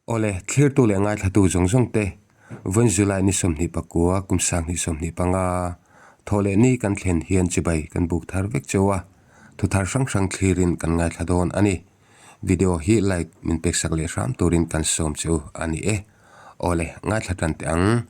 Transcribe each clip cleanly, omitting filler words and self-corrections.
Awle, thlirtu leh ngaithlatu zawng zawng te, vawiin July ni 29 kum 2025, thawh leh ni kan thlen hian chibai kan buk thar vek cheu a, thu thar hrang hrang thlirin kan ngaithla dawn a ni. Video hi like min peksak leh hram turin kan sawm che u a ni e. Awle, ngaithla tan teh ang.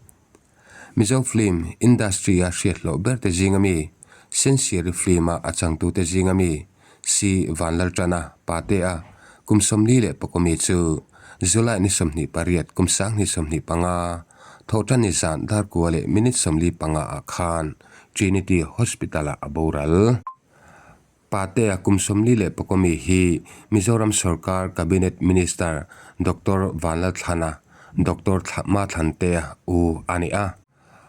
Mizo film industry a hriat hlawh ber te zing ami, Sensiari film a a changtu te zing ami, Si Vanlaltana, Patea, kum 44 mi chu July ni 28 kum 2025, Thawhtan ni zan dar kua leh minute 45 ah khan Trinity Hospital ah a boral. Patea kum 44 mi hi Mizoram sorkar Cabinet Minister Doctor Vanlalthlana, Doctor Mathlantea u a ni a.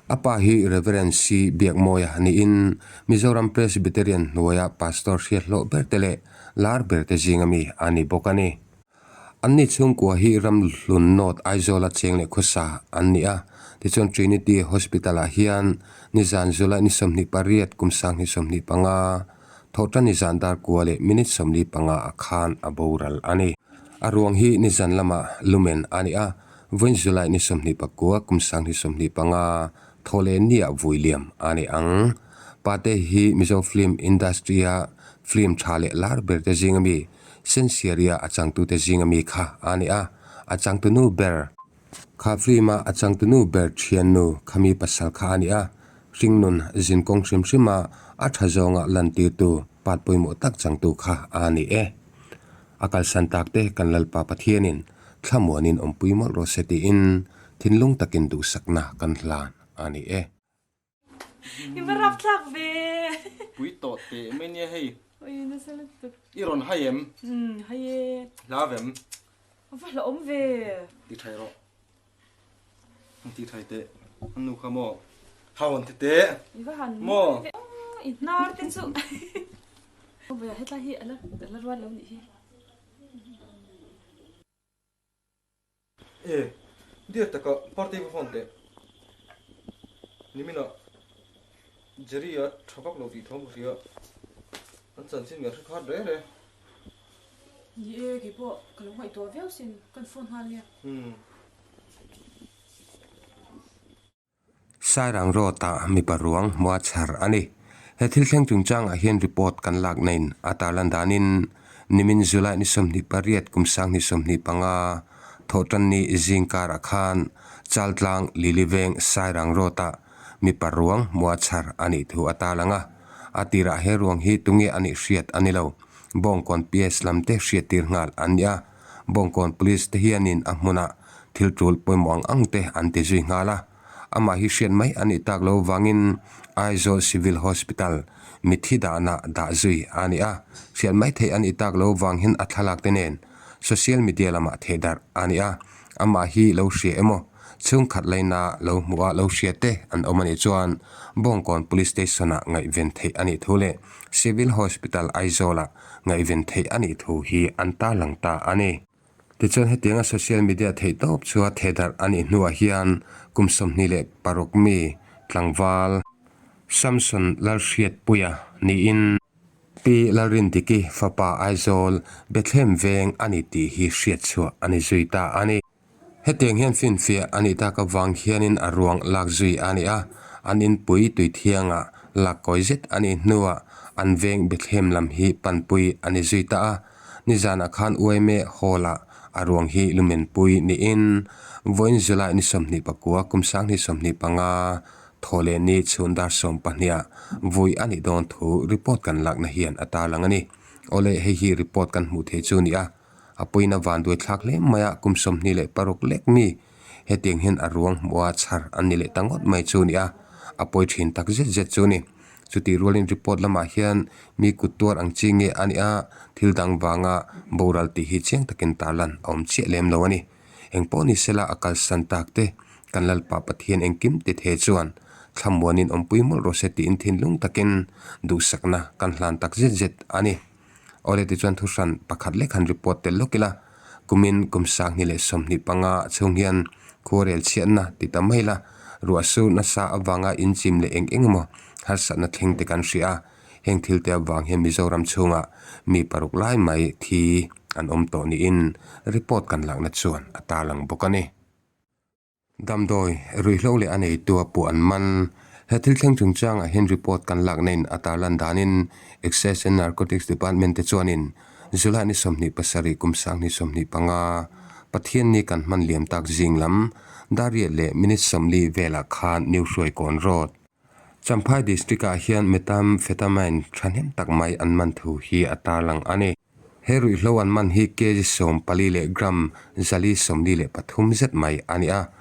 A pa hi Reverend C Biakmawia niin Mizoram Presbyterian hnuaia Pastor hriathlawh ber te leh lar ber te zinga mi a ni bawk a ni. Anni chhungkua hi Ramhlun North Aizawla cheng leh khawsa an ni a, tichuan Trinity Hospital-ah hian nizan July ni 28 kum 2025, thawhtan nizan dar kua leh minute 45 ah khan a boral a ni. A ruang hi nizan lamah lumen a ni a, vawiin July ni 29 kum 2025, thaw leh nia vui liam a ni ang. Pate hi Mizo Film Industry-a film tha leh lar ber te zinga mi Sensiaria a changtute zinga mi kha a ni a, a changtunu ber kha film-a a changtunu ber thiannu khami pasal kha a ni a, hringnun zinkawng hrim hrima a tha zawnga lantirtu part pawimawh tak changtu kha a ni e. A kalsan takte kan Lalpa Pathianin thlamuanin awmpui mawlh rawh se tiin thinlung takin duhsakna kan hlan a ni e. I va rap thlak ve. Pui tawh teh mai nia hei. Oi nasa lutuk. I rawn hai em? Umm hai e. Hla vem? A va hlauhawm ve. Ti thai rawh. An ti thai teh. An nu kha maw? Hau an ti teh. I va han maw? I hnar te chu. Vawiah hetlai hi a la rual lo nih hi. E, diar taka party va phone teh. Niminah Jerry a tha vak lo tih thawm ka hria. An chanchin kan hre khat reng reng. Ni e, kei pawh ka lo ngaihtuah viau sin, kan phone nghal nia. Umm. Sairang Road-ah mipa ruang hmua chhar a ni. He thil thleng chungchangah hian report kan lak nain a tarlan danin nimin July ni 28 kum 2025 Thawhtanni zingkarah khan Chaltlang Liliveng Sairang Road-ah mipa ruang hmua chhar a nih thu a tarlang a. A tirah he ruang hi tunge a nih hriat a ni lo. Bawngkawn PS lam te hriattir nghal an ni a. Bawngkawn Police te hianin a hmunah thil tul pawimawh ang ang te an ti zui nghal a, amah hi hriat mai a nih tak lo vangin Aizawl Civil Hospital mitthi dahna dah zui a ni a, hriat mai theih a nih tak lo vang hian a thlalak te nen social media lamah thehdarh a ni a, amah hi lo hria emaw chhungkhat laina lo hmuh a lo hria te an awm a nih chuan Bawngkawn Police Station-ah ngaihven theih a nih thu leh Civil Hospital Aizawl-ah ngaihven theih a nih thu hi an tarlang ta a ni. Tichuan hetianga social media theih tawp chu a thehdarh a nih hnuah hian kum 26 mi tlangval Samson Lalhriatpuia niin Pi Lalrindiki fapa Aizawl Bethlehem veng a ni tih hi hriatchhuah a ni zui ta a ni. Hetiang hian finfiah a nih tak avang hianin a ruang lak zui a ni a, an inpui tuithiangah lak kawi zet a nih hnuah an veng Bethlehem lam hi panpui a ni zui ta a. Nizanah khan UMA Hall-ah a ruang hi lumenpui niin vawiin July ni 29 kum 2025 thaw leh ni chhun dar 12 ah vui a nih dawn thu report kan lakna hian a tarlang a ni. Awle hei hi report kan hmuh theih chu a ni a. A puiin a vanduai thlak hle mai a, kum 26 lek mi hetiang hian a ruang hmuh a chhar an ni leh ta ngawt mai chu a ni a, a pawi thin tak zet zet chu a ni. Chutih rualin report lamah hian mi kut tuar ang chi nge a ni a, thil dang vanga boral tih hi chiang takin tarlan a awm chiah lem lo a ni. Engpawh ni sela a kalsan tak te kan Lalpa Pathian engkim ti the chuan thlamuanin awmpui mawlh rawh se tiin thinlung takin duhsakna kan hlan tak zet zet a ni. Awle tichuan thu hran pakhat lek han report tel lawk ila, kumin kum 2025 chhung hian khuarel chhiatna ti ta mai la, ruah sur nasa avanga inchim leh eng eng emaw harsatna thleng te kan hria a, heng thil te avang hian Mizoram chhungah mi paruk lai mai thi an awm tawh niin report kan lakna chuan a tarlang bawk a ni. Damdawi ruihhlo leh a neitu a puh an man. He thil thleng chungchangah hian report kan lakna in a tarlan danin Excise and Narcotics Department te chuanin July ni 27 kum 2025 Pathianni kan hman liam tak zing lam dar riat leh minute 40 velah khan New Hruaikawn Road, Champhai District ah hian Methamphetamine thahnem tak mai an man thu hi a tarlang a ni. He ruihhlo an man hi kg 14 leh gram 443 zet mai a ni a,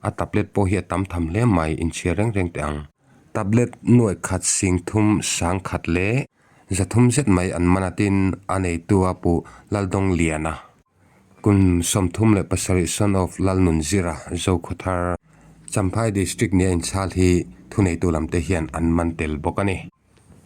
a tablet pawh hi a tam tham hle mai inchhir reng reng teh ang. Tablet nuaih khat sing thum sang khat leh 300 zet mai an man a tin a neitu a Pu Laldawng Liana. Kum 37 son of Lalnunzira Zokhawthar, Champhai District nia inchhal hi thuneitu lamte hian an man tel bawk a ni.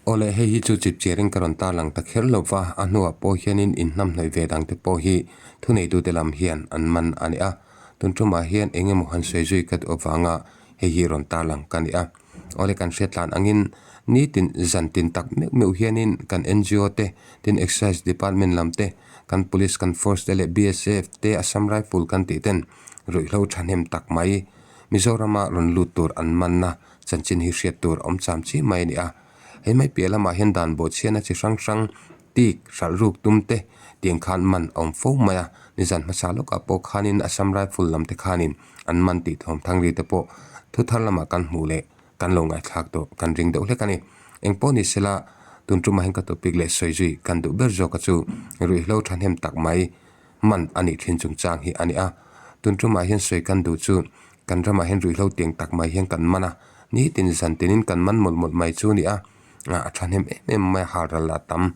Awle hei hi chu chipchiarin ka rawn tarlang ta kher lo va, a hnuah pawh hianin inhnamhnawih ve dangte pawh hi thuneitute lam hian an man a ni a. Tun tumah hian eng emaw han sawi zui ka duh avanga hei hi rawn tarlang ka ni a. Awle kan hriat tlan angin nitin zan tin tak meuh meuh hianin kan NGO te, tin Excise Department lam te, kan Police kan Force te leh BSF te Assam Rifle kan tih ten ruihhlo thahnem tak mai Mizorama rawn lut tur an manna chanchin hi hriat tur awm cham chi mai a ni a. Hei mai piah lamah hian dan bawhchhiatna chi hrang hrang tik hralh ruk tum te tiang khan man a awm fo mai a, nizan hmasa lawkah pawh khanin Assam Rifle lam te khanin an man tih thawm thang ri te pawh thu thar lamah kan hmuh leh kan lo ngaihthlak tawh kan ring deuh hlek a ni. Eng pawh ni sela tun tumah hian ka topic leh sawi zui kan duh ber zawk a chu ruihhlo thahnem tak mai man a nih thin chungchang hi a ni a. Tun tumah hian sawi kan duh chu kan ramah hian ruihhlo tiang tak mai hian kan man a, nitin zan tinin kan man mawlh mawlh mai chu a ni a, a thahnem em em mai a hal ral a tam.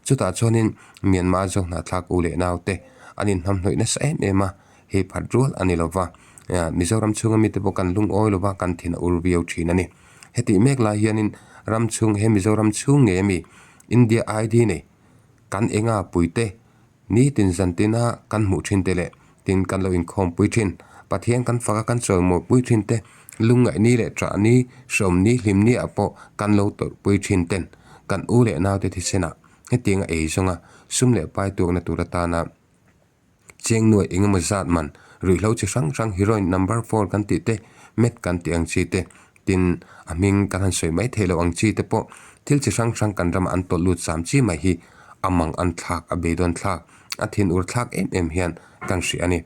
Chutah chuanin Myanmar zawk hnahthlak u leh naute an inhnamhnawih nasa em em a, hei phat rual a ni lova, Mizoram chhunga mite pawh kan lungawi lova kan thin a ur viau thin a ni. Hetih mek lai hianin ram chhung he Mizoram chhung ngei ami India ID nei kan enga puite nitin zantina kan hmuh thin te leh tin kan lo inkhawmpui thin. Pathian kan fak a kan chawimawi thin te, lungngaih ni leh ṭah ni, hreawm ni, hlim ni ah pawh kan lo tawrhpui thin ten kan u leh naute thisenah hetiang a ei zawnga sum leh pai tuakna tur atana Cheng nuai eng emaw zat man ruihhlo chi hrang hrang heroin number four kan tih te, meth kan tih ang chi te, tin a hming kan han sawi mai theih loh ang chi te pawh thil chi hrang hrang kan ramah an tawlh lut zam chi mai hi a mang an thlak, a beidawn thlak, a thinur thlak em em hian kan hria a ni.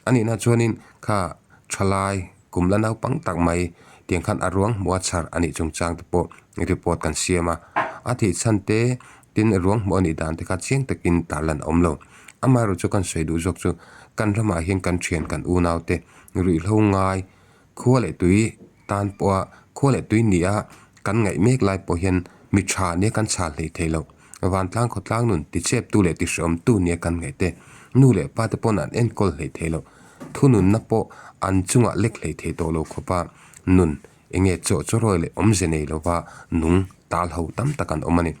A nihna chuanin kha thalai kum la naupang tak mai tiang khan a ruang hmuh a chhar a nih chungchang te pawh report kan siam a, a thih chhan te tin ruang hmuh a nih dan te kha chiang takin tarlan a awm lo. Amaherawh chu kan sawi duh zawk chu kan ramah hian kan thian kan unau te ruihhlo ngai khua leh tui tan pawha khua leh tui nia kan ngaih mek lai pawh hian mi tha nia kan chhal hleih theih loh. Vantlang khawtlang nun tichep tu leh tihreawm tu nia kan ngaih te nu leh pa te pawn an enkawl hleih theih loh. Thununna pawh an chungah lek hleih theih tawh lo khawpa nun Eng nge chaw chawrawi leh awmze nei lova nung tal ho tam tak an awm a ni.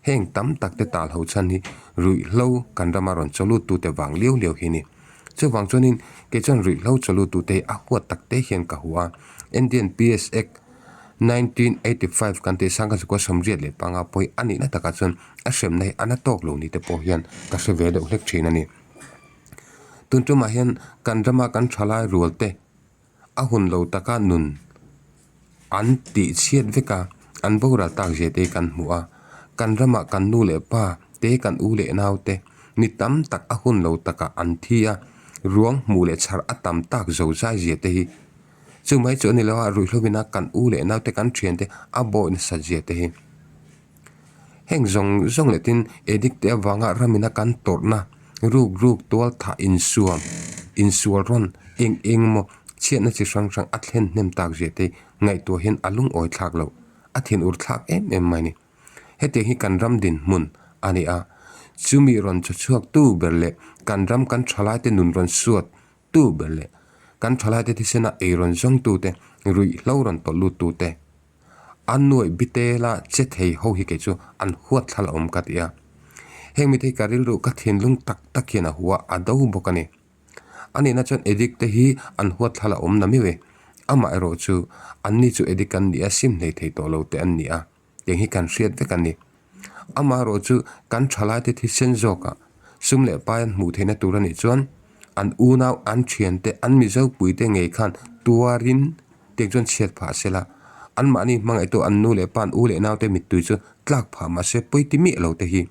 Heng tam tak te tal ho chhan hi ruihhlo kan rama rawn chawlut tute vang liau liau hi a ni. Chuvang chuanin kei chuan ruihhlo chawlut tute hi a huat tak te hian ka hua a. Indian PS Act 1985 kan tih sang kha chukua 85 pawh hi a nihna takah chuan a hremna hi a na tawk lo ni te pawh hian ka hre ve deuh hlek thin a ni. Tun tumah hian kan rama kan thalai rual te A hun lo taka nun an tih chhiat vek a, an boral tak zia te kan hmu a. Kan ramah kan nu leh pa te, kan u leh nau te mi tam tak a hun lo takah an thi a, ruang hmuh leh chhar a tam tak zo zai zia te hi. Chu mai chu a ni lo a, ruihhlovin a kan u leh nau te, kan thian te a bawi nasat zia te hi. Heng zawng zawng leh tin addict te avanga ramina kan tawrhna ruk ruk tual thah insuam insual rawn eng eng emaw chhiatna chi hrang hrang a thlen hnem tak zia te ngaihtuah hian a lungawi thlak loh a thinur thlak em em mai a ni. Hetiang hi kan ram dinhmun a ni a, chumi rawn chaw chhuak tu ber leh kan ram kan thalai te nun rawn suat tu ber leh kan thalai te thisena ei rawn zawng tu te ruihhlo rawn tawlh lut tu te A nuaih bitela che thei ho hi kei chu an huat thla la awm ka ti a. Heng mite hi ka rilru ka thinlung tak tak hian a hua a do bawk a ni. A nihna chuan addict te hi an huat thla la awm na miau e. Amah erawh chu anni chu addict an ni a, sim hlei thei tawh lo te an ni a, tiang hi kan hriat vek a ni. Amah erawh chu kan thalaite thisen zawkah. Sum leh pai an hmuh theihna tur a nih chuan an unau, an thiante, an Mizo puite ngei khan tuarin tiang chuan chhiat phah se la, anmahni hmangaihtu an nu leh pa, an u leh naute mittui chu tlak phah mah se pawi ti miah lo te hi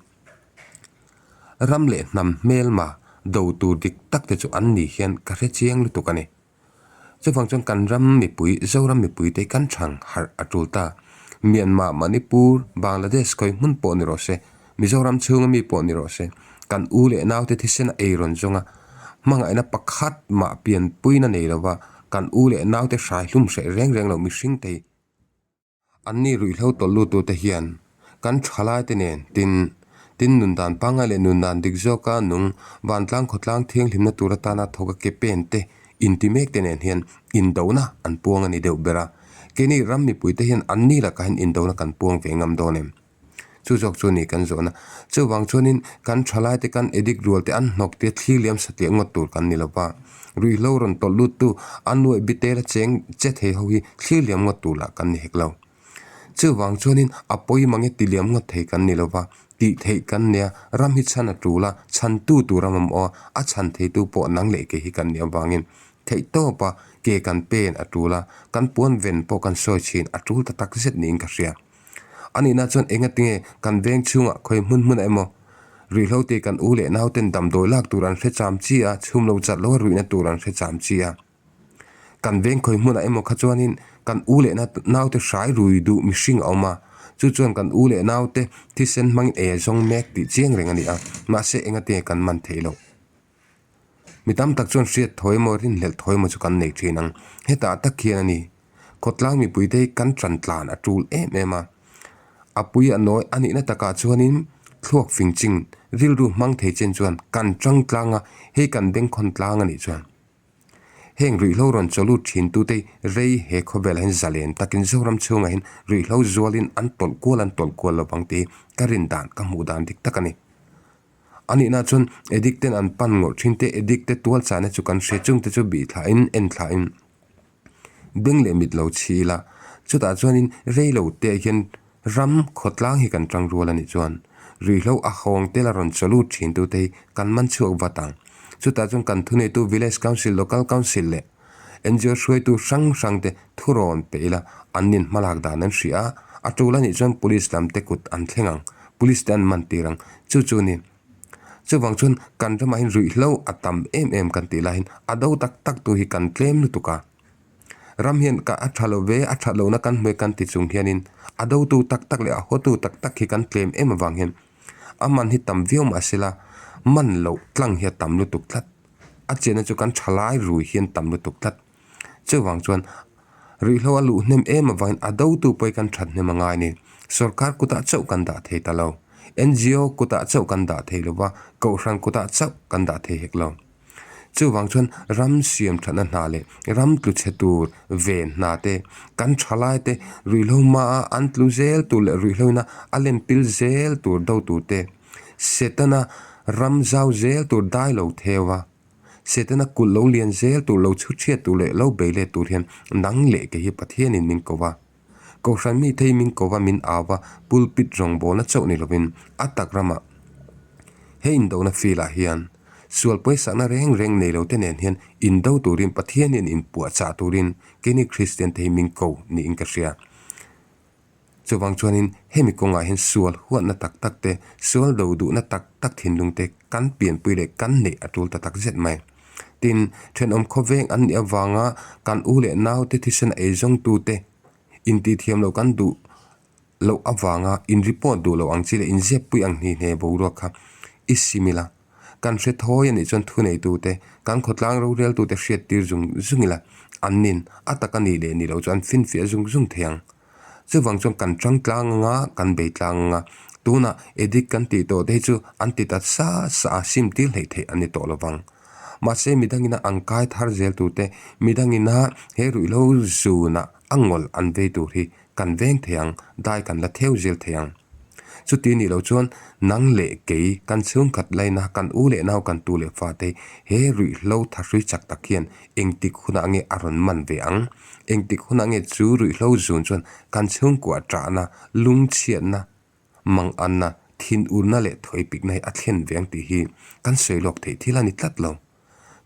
ram leh hnam hmelma do tur dik tak te chu an ni hian ka hre chiang lutuk a ni. Chuvang chuan kan ram mipui, Zoram mipuite hi kan chhang harh a tul ta. Myanmar, Manipur, Bangladesh khawi hmun pawh ni rawh se, Mizoram chhunga mi pawh ni rawh se, kan u leh naute thisen a ei rawn zawnga hmangaihna pakhat mah pianpuina nei lova kan u leh naute hrai hlum hreh reng reng lo mihringte hi Anni ruihhlo tawlh luttute hian kan thalaite nen tin tin nun dan pangngai leh nun dan dik zawka nung vantlang khawtlang thianghlimna tur atana thawk a ke pen te inti mek te nen hian indona an puang a ni deuh ber a. Keini ram mipuite hian anni lakah hian indona kan puang ve ngam dawn em? Chu zawk chu a ni kan zawhna. Chuvang chuanin kan thalaite kan addict rual te an hnawk te thlir liam satliah ngawt tur kan ni lo va. Ruihhlo rawn tawlh luttu a nuaih bitel a cheng che thei ho hi thlir liam ngawt tur lah kan ni hek lo. Chuvang chuanin a pawi mange ti liam ngawt thei kan ni lo va, tih theih kan nia, ram hi chhan a tul a, chhantu tur a mamawh a, a chhan theitu pawh nang leh ke hi kan nih avangin theihtawpa ke kan pen a tul a, kan puan ven pawh kan sawi chhin a tul ta tak zet niin ka hria. A nihna chuan enga tinge kan veng chhungah khawi hmun hmunah emaw ruihhlo te kan u leh nauten damdawi lak tur an hre cham chi a, chhum lo chat lo a ruihna tur an hre cham chi a. Kan veng khawi hmunah emaw kha chuanin kan u leh naute hrai rui duh mihring a awm a, chu chuan kan u leh naute thisen hmangin ei a zawng mek tih chiang reng a ni a, mahse enga tinge kan man theih loh. Mi tam tak chuan hriat thawi emaw rinhlelh thawi emaw chu kan nei thin ang, hetah tak hian a ni. Khawtlang mipuite hi kan tan tlan a tul em em a, a pui a nawi a nihna takah chuanin thluak fing ching rilru hmang thei chen chuan kan tang tlang a, hei kan bengkhawn tlang a nih chuan heng ruihhlo rawn chawlut thin tute rei he khawvelah hian zalen takin Zoram chhungah hian ruihhlo zualin an tawlh kual an tawlh kual lovang tih hi ka rin dan ka hmuh dan dik tak a ni. A nihna chuan addict ten an pan ngawrh thin te addict te tual chahna chu kan hria chungte chu bih thlahin en thlahin. Beng leh mit lo chhi ila, chutah chuanin rei lo te hian ram khawtlang hi kan tang rual a nih chuan ruihhlo a hawng tel a rawn chawlut thin tute hi kan man chhuak vat ang. Chutah chuan kan thuneitu Village Council, Local Council leh ngo hruaitu hrang hrang te thurawn pe ila an nin hmalak dan an hria a, a tul a nih chuan Police lam te kut an thleng ang, Police te an man tir ang. Chu chu ni. Chuvang chuan kan ramah hian ruihhlo a tam em em kan tih laiin a do tak tak tu hi kan tlem lutuk a. Ram hian ka a tha lo ve, a that lohna kan hmuh e kan ti chung hianin a dotu tak tak leh a hawtu tak tak hi kan tlem em avang hian a man hi tam viau mah se la man loh tlang hi a tam lutuk tlat. A chenna chu kan tha lai rui hian tam lutuk tlat. Chuvang chuan ruihhlo a luh hnem em avangin a dotu pawh hi kan that hnem a ngai ni. Sorkar kutah chauh kan dah thei ta lo. Ngo kutah chauh kan dah thei lo va, kohhran kutah chauh kan dah thei hek lo. Chuvang chuan ram siam thatna hna leh ram tlu chhe tur ven hna te, kan thalai te ruihhlo hmaa an tlu zel tur leh ruihhlo ina a lem pil zel tur do tur te, Setana ram zau zel tur dai lo theu va. Setana kulh lo lian zel tur lo chhu chhiat tur leh lo bei let tur hian nang leh ke hi Pathianin min ko va. Kohhran mi thei min ko va min au va, pulpit rawngbawlna chauh ni lovin a tak ramah he indona field ah hian sual pawisakna reng reng nei lo te nen hian indo turin Pathianin inpuahchah turin keini Kristian te hi min ko niin ka hria. Chuvang chuanin hemi kawngah hian sual huatna tak tak te, sual do duhna tak tak thinlung te kan pianpui leh kan neih a tul ta tak zet mai. Tin, thenawm khawveng an nih avanga kan u leh naute thisen a eizawngtute intihthiam loh kan duh loh avanga in report duh loh ang chi leh inziakpui ang hni hne boruak kha i sim ila. Kan hre thawi a nih chuan thuneitute, kan khawtlang roreltute hriattir zung zung ila, an nin a tak a nih leh nih loh chu an finfiah zung zung thei ang. Chuvang chuan kan tang tlang anga, kan bei tlang anga, tunah addict kan tih tawh te hi chu an ti ta sa sa a, sim tir hleih theih an ni tawh lo vang. Mahse midangina an kai thar zel turte, midangina he ruihhlo zunah a ngawl an vei tur hi kan veng thei ang, dai kan la theu zel thei ang. Chuti nih loh chuan nang leh kei kan chhungkhat laina kan u leh nau kan tu leh fate he ruihhlo thahrui chak tak hian engtik hunah nge a rawn man ve ang? Engtik hunah nge chu ruihhlo zun chuan kan chhungkuah ṭahna, lungchhiatna, manganna, Thinurna leh thawipikna hi a thlen ve ang tih hi kan sawi lawk theih thil a ni tlat lo.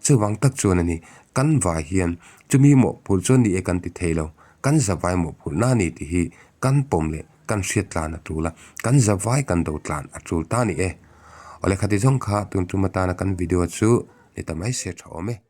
Chuvang tak chuan a ni, kan vai hian chumi mawhphurh chu a ni e kan ti thei lo, kan zavai mawhphurhna a ni tih hi kan pawm leh kan hriat tlan a tul a, kan zavai kan do tlan a tul ta a ni e. Awle khati zawng kha tun tum atana kan video chu ni ta mai se tha awm e.